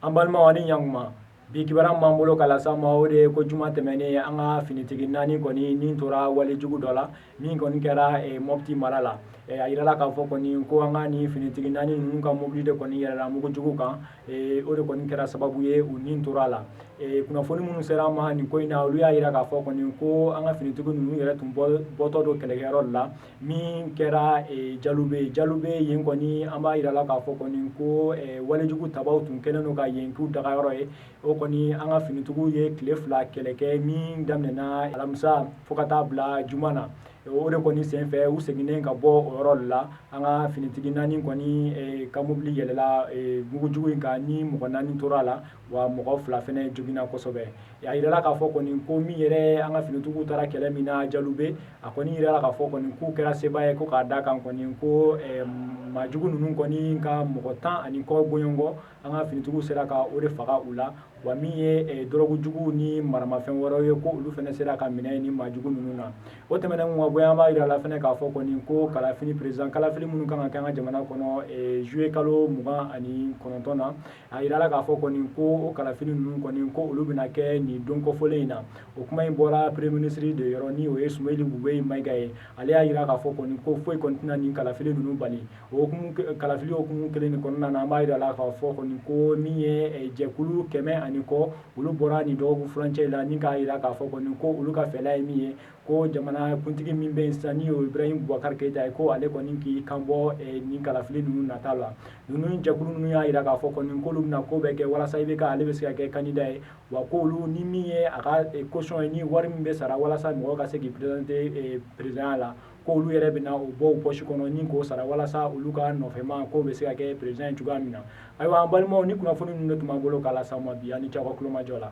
An balimaw, ani ɲankuma. Bi kibaruya min b'an bolo ka lase aw ma, o de ye ko juma tɛmɛnen, an ka finitigi naani kɔni nin tora walejugu dɔ la min kɔni kɛra Mɔpti mara la. A yirala k'a fɔ kɔni ko an ka nin finitigi naani ninnu ka mobili de kɔni yɛlɛla mugujugu kan. O de kɔni kɛra sababu ye u nin tora a la. Kunnafoni minnu sera an ma nin ko in na, olu y'a yira k'a fɔ kɔni ko an ka finitigi ninnu yɛrɛ tun bɔtɔ don kɛlɛkɛyɔrɔ de la min kɛra Jalube. Jalube yen kɔni, an b'a yira la k'a fɔ kɔni ko walejugu tabaw tun kɛlen don ka yen k'u dagayɔrɔ ye. O kɔni, an ka finitigiw ye tile 2 kɛlɛ kɛ min daminɛna alamisa fo ka taa bila juma na. O de kɔni senfɛ, u seginnen ka bɔ o yɔrɔ de la, an ka finitigi naani kɔni ka mobili yɛlɛla mugujugu in kan ni mɔgɔ naani tora a la, wa mɔgɔ fila fɛnɛ joginna kosɛbɛ. A yirala k'a fɔ kɔni ko min yɛrɛ an ka finitigiw taara kɛlɛ min na Jalube, a kɔni yirala k'a fɔ kɔni k'u kɛra sebaa ye, ko k'a da kan kɔni ko maajugu ninnu kɔni ka mɔgɔ 10 ani kɔ bɔɲɔgɔn, an ka finitigiw sera ka o de faga u la. Wa min ye dɔrɔgu juguw ni maramafɛn wɛrɛw ye, ko olu fɛnɛ sera ka minɛ ni maajugu ninnu na. O tɛmɛnen ka bɔ yen, an b'a yira la fɛnɛ k'a fɔ kɔni ko kalafili, président kalafili minnu kan ka kɛ an ka jamana kɔnɔ juillet kalo 29 na, a yirala k'a fɔ kɔni ko o kalafili ninnu kɔni, ko olu bɛna kɛ nin don kɔfɔlen in na. O kuma in bɔra premier ministre de yɔrɔ, ni o ye Sumeyilu Bubɛyi Mayiga ye. Ale y'a yira k'a fɔ kɔni ko foyi kɔni tɛna nin kalafili ninnu bali. O hukumu, kalafili hukumu kelen nin kɔnɔna na, an b'a yira la k'a fɔ kɔni ko min ye jɛkulu 100 ani kɔ, olu bɔra nin dɔgɔkun furancɛ la ni k'a yira k'a fɔ kɔni ko olu ka fɛla ye min ye, ko jamana kuntigi min bɛ yen sisan, ni o ye Ibrahim Boubacar Keïta ye, ko ale kɔni k'i kan bɔ nin kalafili ninnu nata la. Ninnu jɛkulu ninnu y'a yira k'a fɔ kɔni k'olu bɛna ko bɛɛ kɛ walasa IBK ale bɛ se ka kɛ candidat ye, wa k'olu ni min ye a ka caution ye, ni wari min bɛ sara walasa mɔgɔ ka se k'i présenter président la, ko olu yɛrɛ bɛna o bɔ u poche kɔnɔ ni k'o sara walasa olu ka nɔfɛma k'o bɛ se ka kɛ président ye cogoya min na. Ayiwa, an balimaw, ni kunnafoni ninnu de tun b'an bolo k'a lase aw ma bi. Aw ni ce aw ka kulomajɔ la.